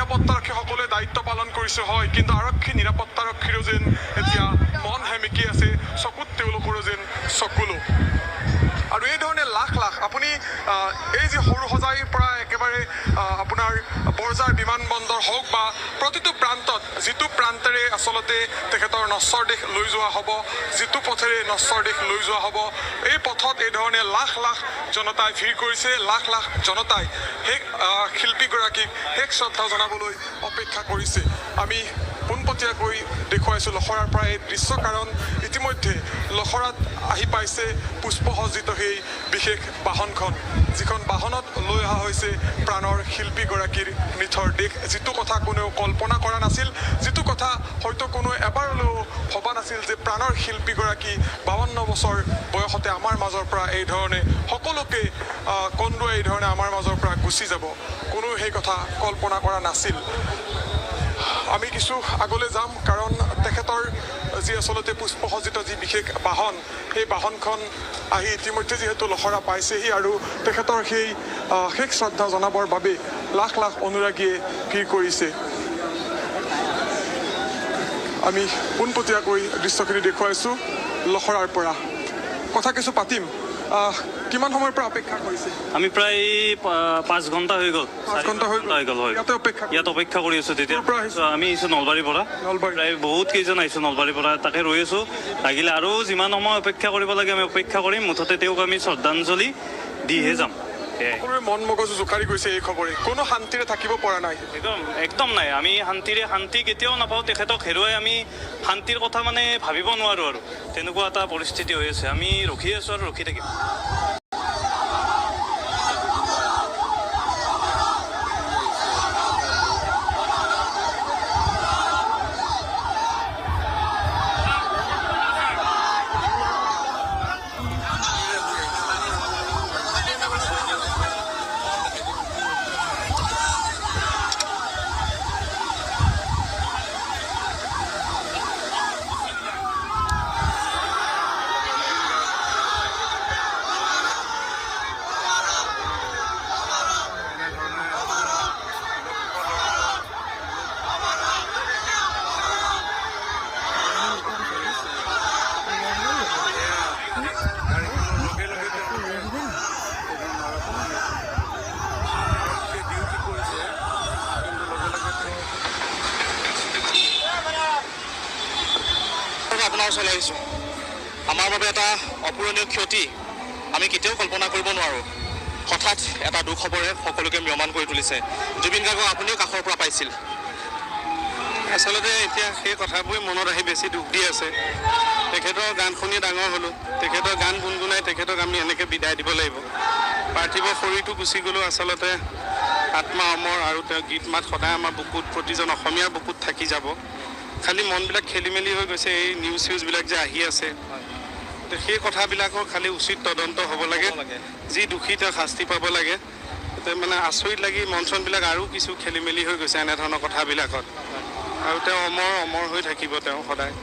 নিৰাপত্তাৰক্ষীসকলে দায়িত্ব পালন কৰিছে হয়, কিন্তু আৰক্ষী নিৰাপত্তাৰক্ষীৰো যেন এতিয়া মন সেমেকি আছে, চকুত তেওঁলোকৰো যেন চকুলো। আৰু এই ধৰণে লাখ লাখ আপুনি এই যি সৰু সজাইৰ পৰা একেবাৰে আপোনাৰ বৰঝাৰ বিমানবন্দৰ হওক বা প্ৰতিটো প্ৰান্তত যিটো প্ৰান্তেৰে আচলতে তেখেতৰ নশ্বৰ দেশ লৈ যোৱা হ'ব, যিটো পথেৰে নশ্বৰ দেশ লৈ যোৱা হ'ব, এই পথত এই ধৰণে লাখ লাখ জনতাই ভিৰ কৰিছে। লাখ লাখ জনতাই সেই শিল্পীগৰাকীক শেষ শ্ৰদ্ধা জনাবলৈ অপেক্ষা কৰিছে। আমি পোনপটীয়াকৈ দেখুৱাইছোঁ লখৰাৰ পৰা এই দৃশ্য, কাৰণ ইতিমধ্যে লখৰাত আহি পাইছে পুষ্পসজ্জিত সেই বিশেষ বাহনখন, যিখন বাহনত লৈ অহা হৈছে প্ৰাণৰ শিল্পীগৰাকীৰ নিথৰ দেশ। যিটো কথা কোনেও কল্পনা কৰা নাছিল, যিটো কথা হয়তো কোনেও এবাৰলৈও ভবা নাছিল যে প্ৰাণৰ শিল্পীগৰাকী 52 বছৰ বয়সতে আমাৰ মাজৰ পৰা এই ধৰণে সকলোকে কন্দুৱাই এই ধৰণে আমাৰ মাজৰ পৰা গুচি যাব, কোনেও সেই কথা কল্পনা কৰা নাছিল। আমি কিছু আগলৈ যাম, কাৰণ তেখেতৰ যি আচলতে পুষ্পসজ্জিত যি বিশেষ বাহন, সেই বাহনখন আহি ইতিমধ্যে যিহেতু লখৰা পাইছেহি আৰু তেখেতৰ সেই শেষ শ্ৰদ্ধা জনাবৰ বাবে লাখ লাখ অনুৰাগীয়ে ভিৰ কৰিছে। আমি পোনপটীয়াকৈ দৃশ্যখিনি দেখুৱাইছোঁ লখৰাৰ পৰা। কথা কিছু পাতিম। কিমান সময়ৰ পৰা অপেক্ষা কৰিছে? আমি প্ৰায় 5 ঘণ্টা হৈ গ'ল। 5 ঘণ্টা হৈ গ'ল। হয়, ইয়াতে অপেক্ষা, ইয়াত অপেক্ষা কৰি আছোঁ। তেতিয়া আমি আহিছোঁ নলবাৰীৰ পৰা। নলবাৰী প্ৰায় বহুত কেইজন আহিছোঁ নলবাৰীৰ পৰা, তাকে ৰৈ আছোঁ। লাগিলে আৰু যিমান সময় অপেক্ষা কৰিব লাগে আমি অপেক্ষা কৰিম, মুঠতে তেওঁক আমি শ্ৰদ্ধাঞ্জলি দিহে যাম। সকলোৰে মন মগজু জোকাৰি গৈছে এই খবৰে, কোনো শান্তিৰে থাকিব পৰা নাই। একদম একদম নাই। আমি শান্তিৰে শান্তি কেতিয়াও নাপাওঁ। তেখেতক হেৰুৱাই আমি শান্তিৰ কথা মানে ভাবিব নোৱাৰোঁ আৰু তেনেকুৱা এটা পৰিস্থিতি হৈ আছে। আমি ৰখি আছোঁ আৰু ৰখি থাকিম। আপোনাৰ ওচৰলৈ আহিছোঁ। আমাৰ বাবে এটা অপূৰণীয় ক্ষতি, আমি কেতিয়াও কল্পনা কৰিব নোৱাৰোঁ। হঠাৎ এটা দুখবৰে সকলোকে ম্ৰিয়মান কৰি তুলিছে। জুবিন গাৰ্গক আপুনিও কাষৰ পৰা পাইছিল। আচলতে এতিয়া সেই কথাবোৰে মনত আহি বেছি দুখ দি আছে। তেখেতৰ গান শুনি ডাঙৰ হ'লোঁ, তেখেতৰ গান গুণগুণাই তেখেতক আমি এনেকৈ বিদায় দিব লাগিব। পাৰ্থিৱ শৰীৰটো গুচি গ'লেও আচলতে আত্মা অমৰ আৰু তেওঁৰ গীত মাত সদায় আমাৰ বুকুত, প্ৰতিজন অসমীয়াৰ বুকুত থাকি যাব। খালি মনবিলাক খেলি মেলি হৈ গৈছে, এই নিউজ চিউজবিলাক যে আহি আছে, সেই কথাবিলাকৰ খালি উচিত তদন্ত হ'ব লাগে। যি দোষী তেওঁক শাস্তি পাব লাগে। মানে আচৰিত লাগি মন চনবিলাক আৰু কিছু খেলি মেলি হৈ গৈছে এনেধৰণৰ কথাবিলাকত। আৰু তেওঁ অমৰ অমৰ হৈ থাকিব তেওঁ সদায়।